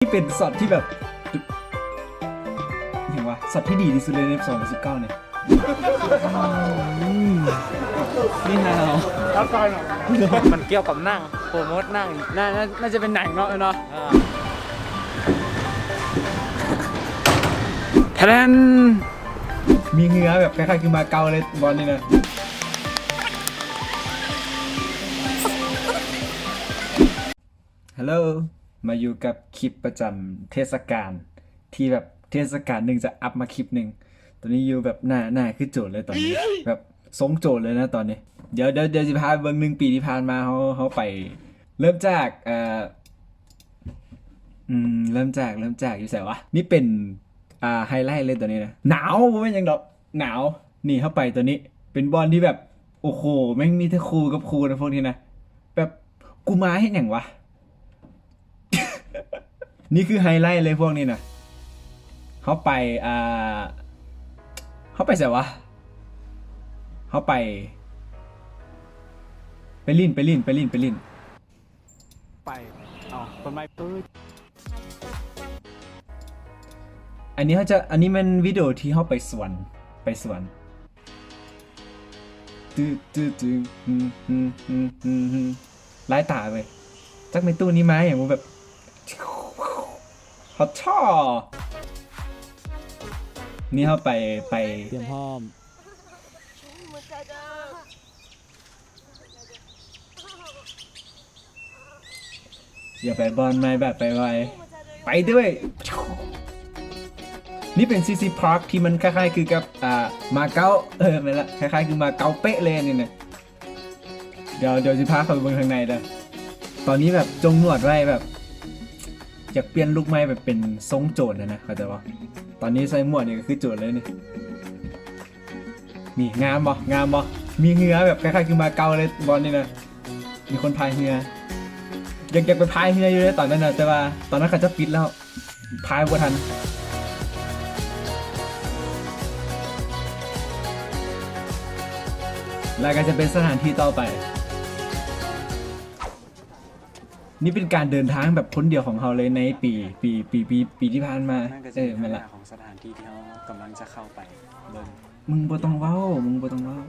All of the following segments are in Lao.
ນີ້ເປັນຊັອດທີ່ແບບ ຫຍັງວະ ຊັອດທີ່ດີທີ່ສຸດເລີຍໃນປີສອງພັນສິບເກົ້ານີ້. ນີ້ຮາວ ມັນກ່ຽວກັບໜັງ ໂປຣໂມດໜັງ ໜ້າ ໜ້າ ໜ້າຈະເປັນໜັງເນາະ ເນາະ. ທະແດນ ມີເຮືອແບບຄ້າຍໆຄືມາເກົາເລີຍບ່ອນນີ້ນະ. ຮັລໂຫຼ ມາຢູ່ກັບຄລິບປະຈຳເທດສະການ ທີ່ແບບເທດສະການໜຶ່ງຈະອັບມາຄລິບໜຶ່ງ. ຕອນນີ້ຢູ່ແບບໜ້າ ໜ້າຄືໂຈນເລີຍຕອນນີ້ ແບບຊົງໂຈນເລີຍນະຕອນນີ້. ດຽວ ດຽວ ດຽວຊິພາເບິ່ງໜຶ່ງປີທີ່ຜ່ານມາ ເຮົາ ເຮົາໄປ ເລີ່ມຈາກ ເອີ ອືມ ເລີ່ມຈາກ ເລີ່ມຈາກຢູ່ໃສວະ? ນີ້ເປັນ ອ່າ ໄຮໄລເລີຍຕອນນີ້ນະ. ໜາວ ບໍ່ແມ່ນຫຍັງດອກ ໜາວ. ນີ້ເຮົາໄປຕົວນີ້ ເປັນບ່ອນທີ່ແບບ ໂອ້ໂຫ ແມ່ງມີແຕ່ຄູ່ກັບຄູ່ນະພວກນີ້ນະ. ແບບ ກູມາເຮັດຫຍັງວະ? ນີ້ຄືໄຮໄລເລີຍພວກນີ້ນະ. ເຮົາໄປ ອ່າ ເຮົາໄປໃສວະ? ເຮົາໄປ ໄປຫຼິ້ນ ໄປຫຼິ້ນ ໄປຫຼິ້ນ ໄປຫຼິ້ນ. ໄປ ເອົາ ຕົ້ນໄມ້ ເອີຍ ອັນນີ້ເຮົາຈະ ອັນນີ້ແມ່ນວິດີໂອທີ່ເຮົາໄປສວນ ໄປສວນ ຕື້ ຕື້ ຕື້ ຫື ຫື ຫື ຫື ຫື ລາຍຕາເວີຍ. ຈັກແມ່ຕູ້ນີ້ມາຫຍັງບໍ່ ແບບ ຮອດທໍ່. ນີ້ເຮົາໄປ ໄປ ຕຽມພ້ອມ. ຢ່າໄປບ່ອນໃໝ່ແບບໄປໄວ ໄປເດີ້ເວີຍ. ນີ້ເປັນຊີຊີພາກທີ່ມັນຄ້າຍໆຄືກັບ ອ່າ ມາເກັາ. ເອີ ແມ່ນລະ ຄ້າຍໆຄືມາເກົາເປະເລີຍນີ້ນະ. ດຽວ ດຽວຊິພາເຂົ້າໄປເບິ່ງຂ້າງໃນເດີ້. ຕອນນີ້ແບບຈົ່ງໜວດໄວ້ ແບບຢາກປ່ຽນລຸກໃໝ່ ແບບເປັນຊົງໂຈນຫັ້ນນະ ເຂົ້າໃຈບໍ່? ຕອນນີ້ໃສ່ໝວກນີ້ກໍຄືໂຈນເລີຍນີ້. ນີ້ ງາມບໍ່? ງາມບໍ່? ມີເຮືອແບບຄ້າຍໆຄືມາເກົາເລີຍບ່ອນນີ້ນະ. ມີຄົນພາຍເຮືອ ຢາກ ຢາກໄປພາຍເຮືອຢູ່ເດ້ຕອນນັ້ນນະ ແຕ່ວ່າຕອນນັ້ນເຂົາເຈົ້າປິດແລ້ວ ພາຍບໍ່ທັນ. ແລ້ວກໍຈະເປັນສະຖານທີ່ຕໍ່ໄປ. ນີ້ເປັນການເດີນທາງແບບຄົນດຽວຂອງເຮົາເລີຍໃນປີ ປີ ປີ ປີ ປີທີ່ຜ່ານມາ. ເອີ ແມ່ນລະ ຂອງສະຖານທີ່ທີ່ເຮົາກຳລັງຈະເຂົ້າໄປເບິ່ງ. ມຶງບໍ່ຕ້ອງເວົ້າ ມຶງບໍ່ຕ້ອງເວົ້າ.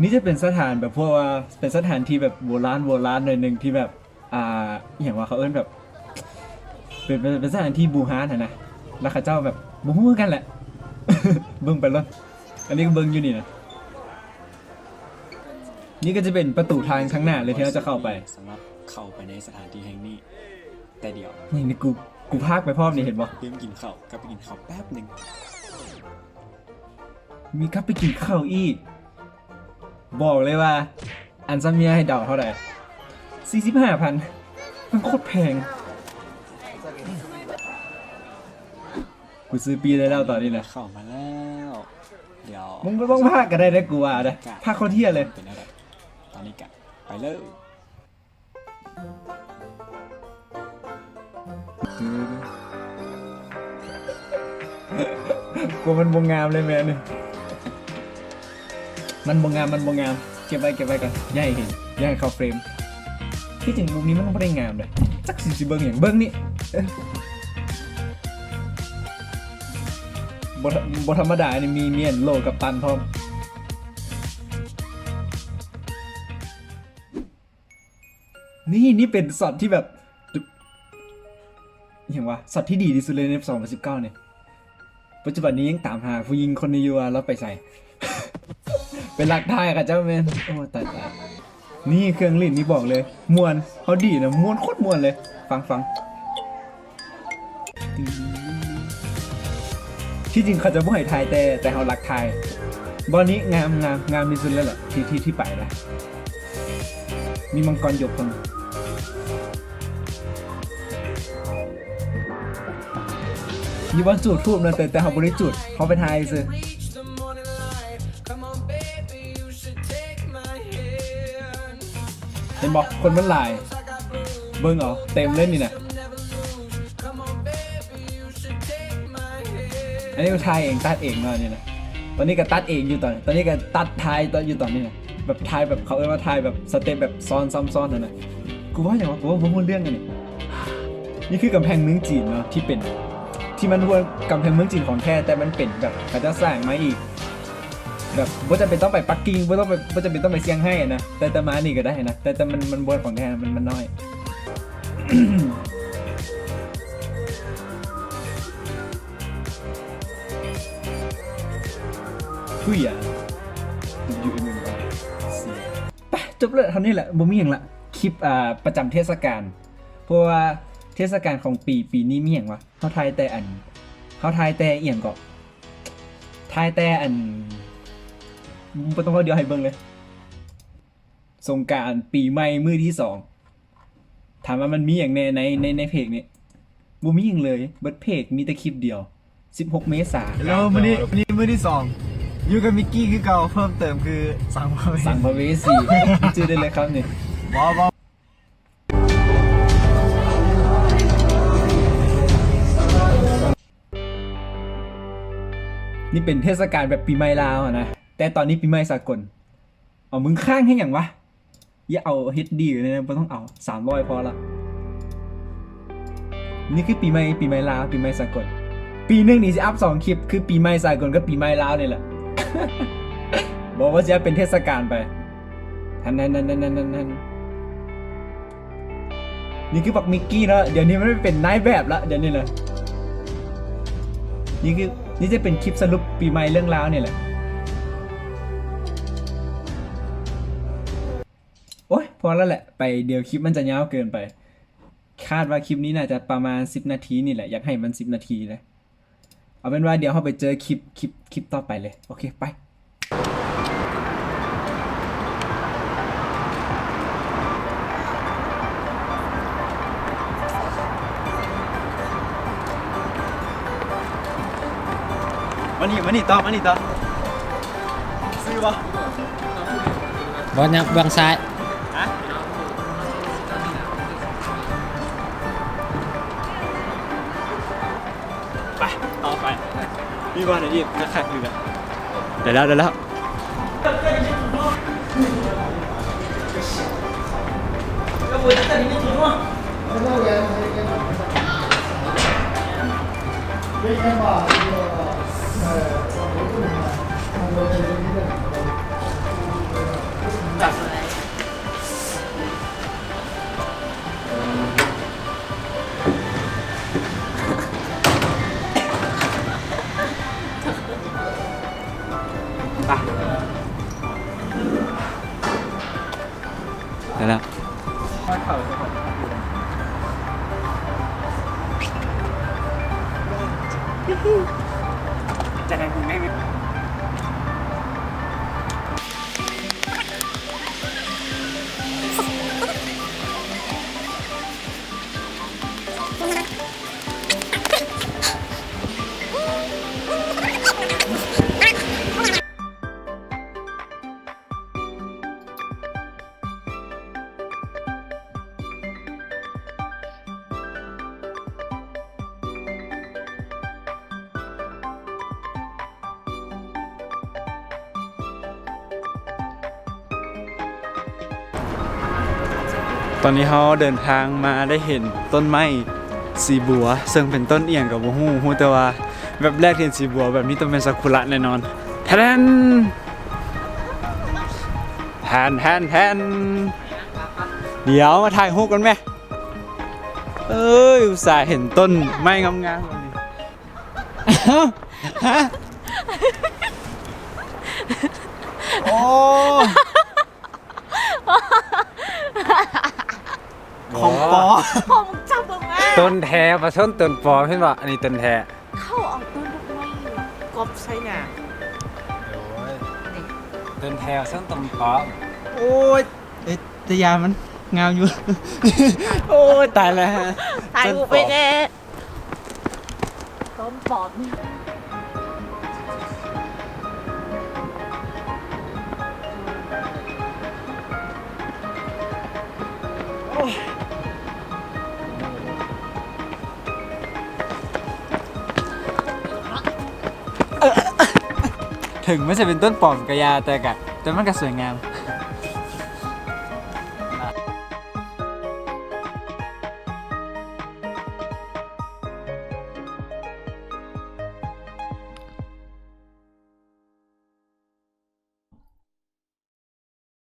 ນີ້ຈະເປັນສະຖານແບບ ພວກວ່າເປັນສະຖານທີ່ແບບໂບລານ ໂບລານໜ້ອຍໜຶ່ງ ທີ່ແບບ ອ່າ ອີ່ຫຍັງວະ ເຂົາເອີ້ນແບບ ເປັນ ເປັນ ເປັນສະຖານທີ່ບູຮານຫັ້ນນະ. ແລ້ວເຂົາເຈົ້າແບບ ບໍ່ຮູ້ຄືກັນແຫຼະ ເບິ່ງໄປໂລດ. ອັນນີ້ກໍເບິ່ງຢູ່ນີ້ນະ. ນີ້ກໍຈະເປັນປະຕູທາງທາງໜ້າເລີຍທີ່ເຮົາຈະເຂົ້າໄປ ສຳລັບເຂົ້າໄປໃນສະຖານທີ່ແຫ່ງນີ້ແຕ່ດຽວ. ນີ້ ນີ້ ກູ ກູພາກໄປພ້ອມນີ້ ເຫັນບໍ່? ເລີ່ມກິນເຂົ້າ ກັບໄປກິນເຂົ້າແປັບໜຶ່ງ. ມີກັບໄປກິນເຂົ້າອີກ. ບອກເລີຍວ່າ ອັນຊຳເມຍໃຫ້ເດົາເທົ່າໃດ? ສີ່ສິບຫ້າພັນ. ມັນໂຄດແພງ. ກູຊື້ປີ້ໄດ້ແລ້ວຕອນນີ້ນະ. ເຂົ້າມາແລ້ວ. ດຽວ ມຶງບໍ່ຕ້ອງພາກກໍໄດ້ເດ້ ກູວ່າເດ້. ພາກໂຄດເທ່ເລີຍ. ເປັນແນວໃດ? ຕອນນີ້ກະໄປເລີຍ. ກາວມັນບໍ່ງາມເລີຍແມ່ນ. ມັນບໍ່ງາມ ມັນບໍ່ງາມ. ເກັບໄວ້ ເກັບໄວ້ກ່ອນ ຢ່າໃຫ້ເຫັນ ຢ່າໃຫ້ເຂົ້າເຟຣມ. ທີ່ຈິງຮູບນີ້ມັນບໍ່ໄດ້ງາມເດ້. ຈັກຊິ ຊິເບິ່ງຫຍັງ ເບິ່ງນີ້. ເອີ ບໍ່ ບໍ່ທຳມະດາ ອັນນີ້ມີ ມີອັນໂລກັບຕັນພ້ອມ. ນີ້ ນີ້ເປັນຊັອດທີ່ແບບ ອີ່ຫຍັງວະ ຊັອດທີ່ດີທີ່ສຸດເລີຍໃນສອງພັນສິບເກົ້ານີ້. ປັດຈຸບັນນີ້ຍັງຕາມຫາຜູ້ຍິງຄົນນີ້ຢູ່ວ່າລາວໄປໃສ ໄປລັກຖ່າຍເຂົາເຈົ້າແມ່ນ. ໂອ້ ຕາຍ ຕາຍ. ນີ້ເຄື່ອງຫຼິ້ນນີ້ບອກເລີຍ ມ່ວນ ເຮົາດີນະ ມ່ວນ ໂຄດມ່ວນເລີຍ. ຟັງ ຟັງ. ທີ່ຈິງເຂົາຈະບໍ່ໃຫ້ຖ່າຍ ແຕ່ ແຕ່ເຮົາລັກຖ່າຍ. ບ່ອນນີ້ງາມ ງາມ ງາມທີ່ສຸດແລ້ວແຫຼະ ທີ່ ທີ່ ທີ່ໄປນະ. ມີມັງກອນຢົກຄົນ ມີບ່ອນຈູດທູບນະ ແຕ່ ແຕ່ເຮົາບໍ່ໄດ້ຈູດ ເຮົາໄປຖ່າຍຊື່. ເຫັນບໍ່ ຄົນມັນຫຼາຍ ເບິ່ງເອົາ ເຕັມເລີຍນີ້ນະ. ອັນນີ້ກໍຖ່າຍເອງ ຕັດເອງເນາະ ອັນນີ້ນະ. ຕອນນີ້ກໍຕັດເອງຢູ່ຕອນ ຕອນນີ້ກໍຕັດ ຖ່າຍຕອນ ຢູ່ຕອນນີ້ນະ. ແບບຖ່າຍແບບ ເຂົາເອີ້ນວ່າຖ່າຍແບບສະເຕັບແບບຊ້ອນຊ້ຳຊ້ອນຫັ້ນນະ. ກູເວົ້າຫຍັງວະ? ກູເວົ້າບໍ່ຮູ້ເລື່ອງອັນນີ້. ນີ້ຄືກຳແພງເມືອງຈີນເນາະ ທີ່ເປັນ ທີ່ມັນບໍ່ກຳແພງເມືອງຈີນຂອງແທ້ ແຕ່ມັນເປັນແບບເຂົາເຈົ້າສ້າງມາອີກ ແບບບໍ່ຈຳເປັນຕ້ອງໄປປັກກິ່ງ ບໍ່ຕ້ອງໄປ ບໍ່ຈຳເປັນຕ້ອງໄປຊຽງໄຮ້ນະ ແຕ່ ແຕ່ມານີ້ກໍໄດ້ນະ ແຕ່ ແຕ່ມັນ ມັນບໍ່ຂອງແທ້ ມັນ ມັນນ້ອຍ. ຄຸຍອະ ຢູເອັມ ໄປ ຈົບແລ້ວເທົ່ານີ້ແຫຼະ ບໍ່ມີຫຍັງລະ. ຄລິບ ອ່າ ປະຈຳເທດສະການ ເພາະວ່າເທດສະການຂອງປີ ປີນີ້ມີຫຍັງວະ? ເຮົາຖ່າຍແຕ່ອັນ ເຮົາຖ່າຍແຕ່ອີ່ຫຍັງເກາະ? ຖ່າຍແຕ່ອັນ ບໍ່ຕ້ອງເວົ້າ ດຽວໃຫ້ເບິ່ງເລີຍ. ສົງການ ປີໃໝ່ ມື້ທີສອງ ຖາມວ່າມັນມີຫຍັງແດ່ໃນ ໃນ ໃນເພຈນີ້? ບໍ່ມີຫຍັງເລີຍ ເບິດເພຈມີແຕ່ຄລິບດຽວ ສິບຫົກ ເມສາ. ແລ້ວມື້ນີ້ ມື້ນີ້ມື້ທີສອງ ຢູ່ກັບມິກກີ້ຄືເກົ່າ ເພີ່ມເຕີມຄືສັມພະເວ ສັມພະເວສີ ຈື່ໄດ້ເລີຍຄຳນີ້ ບໍ່ ບໍ່. ນີ້ເປັນເທດສະການແບບປີໃໝ່ລາວຫັ້ນນະ ແຕ່ຕອນນີ້ປີໃໝ່ສາກົນ. ເອົາ ມຶງຄ້າງເຮັດຫຍັງວະ? ຢ່າເອົາເຮັດດີເລີຍນະ ບໍ່ຕ້ອງເອົາ ສາມຮ້ອຍພໍລະ. ນີ້ຄືປີໃໝ່ ປີໃໝ່ລາວ ປີໃໝ່ສາກົນ. ປີໜຶ່ງນີ້ຊິອັບສອງຄລິບ ຄືປີໃໝ່ສາກົນກັບປີໃໝ່ລາວນີ້ແຫຼະ. ບອກວ່າຊິເປັນເທດສະການໄປ. ຫັ້ນໆໆໆໆ ນີ້ຄືບັກມິກກີ້ເນາະ ດຽວນີ້ມັນໄປເປັນນາຍແບບລະ ດຽວນີ້ນະ. ນີ້ຄື ນີ້ຈະເປັນຄລິບສະຫຼຸບປີໃໝ່ເລື່ອງລາວນີ້ແຫຼະ. ໂອ້ຍ ພໍແລ້ວແຫຼະ ໄປ ດຽວຄລິບມັນຈະຍາວເກີນໄປ. ຄາດວ່າຄລິບນີ້ໜ້າຈະປະມານສິບນາທີນີ້ແຫຼະ ຢາກໃຫ້ມັນສິບນາທີເລີຍ. ເອົາເປັນວ່າດຽວເຮົາໄປເຈີຄລິບ ຄລິບ ຄລິບຕໍ່ໄປເລີຍ. ໂອເຄ ໄປ. ມານີ້ ມານີ້ຕໍ່ ມານີ້ຕໍ່. ຊື່ບໍ່? ບໍ່ ຍັງເບື້ອງຊ້າຍ. ຮະ? ໄປ ຕໍ່ໄປ. ມີບໍ່ ໄດ້ອີກ ຄັກໆ ນີ້ແຫຼະ. ໄດ້ແລ້ວ ໄດ້ແລ້ວ. ໄປ ໄດ້ແລ້ວ. ຈະໄດ້ບຸນໄດ້. ຕອນນີ້ເຮົາເດີນທາງມາໄດ້ເຫັນຕົ້ນໄມ້ສີບົວ ເຊິ່ງເປັນຕົ້ນອີ່ຫຍັງກໍບໍ່ຮູ້ ຮູ້ແຕ່ວ່າແວັບແລກທີ່ເຫັນສີບົວແບບນີ້ຕ້ອງແມ່ນຊາກຸຣະແນ່ນອນ. ແທນ ແທນ ແທນ ດຽວມາຖ່າຍຮູບກັນແມ. ເອີຍ ອຸດສ່າເຫັນຕົ້ນໄມ້ງາມໆແບບນີ້. ຮະ? ໂອ້ ຂອງປອມ. ຂອງຈັບເບິ່ງແມ່. ຕົ້ນແທ້ປະຊົນຕົ້ນປອມ ເຫັນບໍ່? ອັນນີ້ຕົ້ນແທ້. ເຂົາເອົາຕົ້ນດອກໄມ້ກອບໃສ່ໜ້າ. ໂອ້ຍ ນີ້ ຕົ້ນແທ້ປະຊົນຕົ້ນປອມ. ໂອ້ຍ ເອີຍ ແຕ່ຢາມັນງາມຢູ່. ໂອ້ຍ ຕາຍແລ້ວ. ຖ່າຍຮູບໄວ້ແດ່. ຕົ້ນປອມ. ໂອ້ຍ ເຖິງມັນຈະເປັນຕົ້ນປອມກະຢ່າ ແຕ່ກະ ແຕ່ມັນກະສວຍງາມ.